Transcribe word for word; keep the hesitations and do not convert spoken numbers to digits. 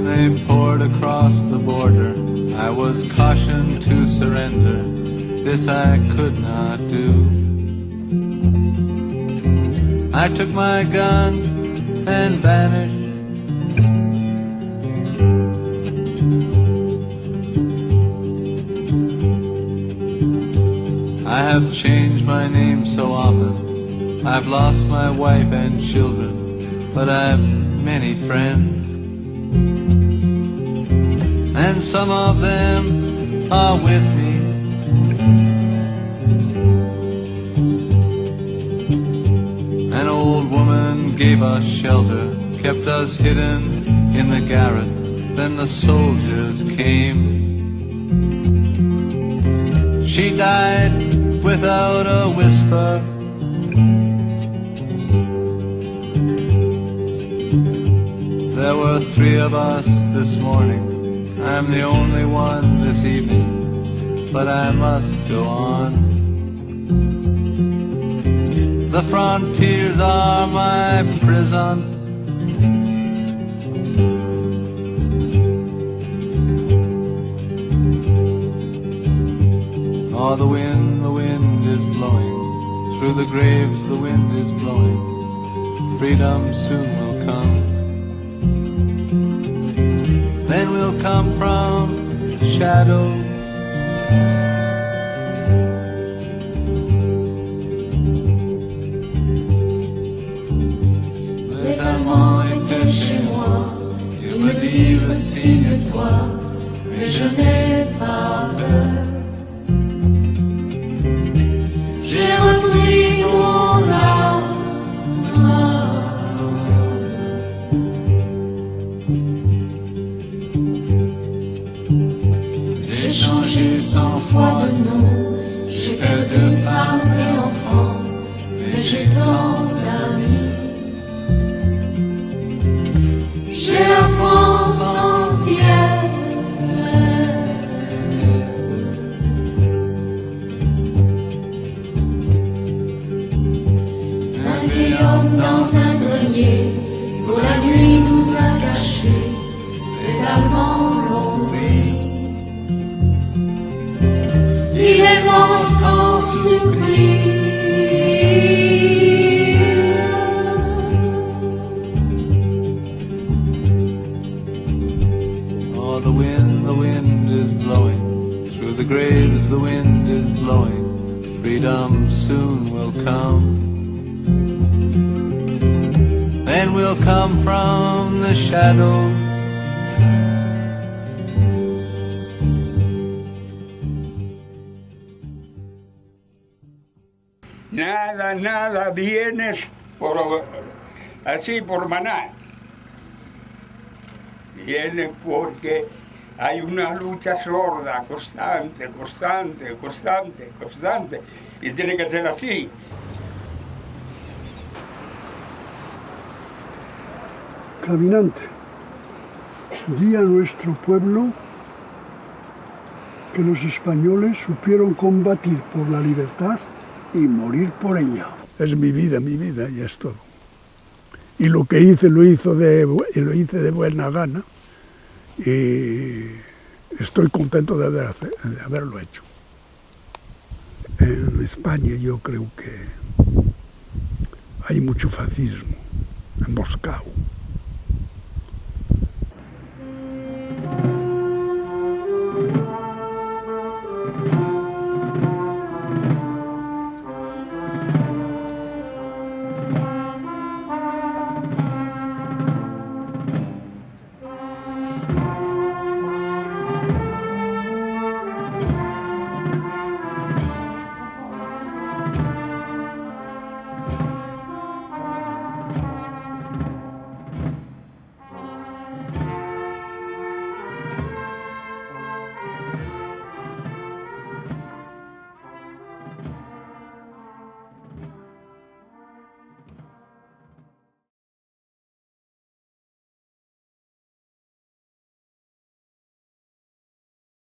They poured across the border. I was cautioned to surrender. This I could not do. I took my gun and vanished. I have changed my name so often. I've lost my wife and children, but I've many friends. And some of them are with me. An old woman gave us shelter, kept us hidden in the garret. Then the soldiers came. She died without a whisper. There were three of us this morning. I'm the only one this evening, but I must go on. The frontiers are my prison. Oh, the wind, the wind is blowing. Through the graves, the wind is blowing. Freedom soon will come. Then we'll come from shadow. Les Allemands étaient chez moi, ils me dirent signe-toi, mais je n'ai pas peur. J'ai repris mon âme. J'ai changé cent fois de nom, j'ai perdu femme et enfant, mais j'ai tant d'amis. J'ai la France entière. Un vieil homme dans un grenier, pour la nuit nous a cachés, les Allemands l'ont pris. Il est mort sans surprise. Oh, the wind, the wind is blowing. Through the graves, the wind is blowing. Freedom soon will come. Then we'll come from the shadow. Nada, nada, vienes por, así, por maná. Vienes porque hay una lucha sorda, constante, constante, constante, constante, y tiene que ser así. Caminante, guía nuestro pueblo que los españoles supieron combatir por la libertad y morir por ella. Es mi vida, mi vida, y es todo. Y lo que hice, lo hizo de bu-, y lo hice de buena gana, y estoy contento de haber hace-, de haberlo hecho. En España yo creo que hay mucho fascismo emboscado,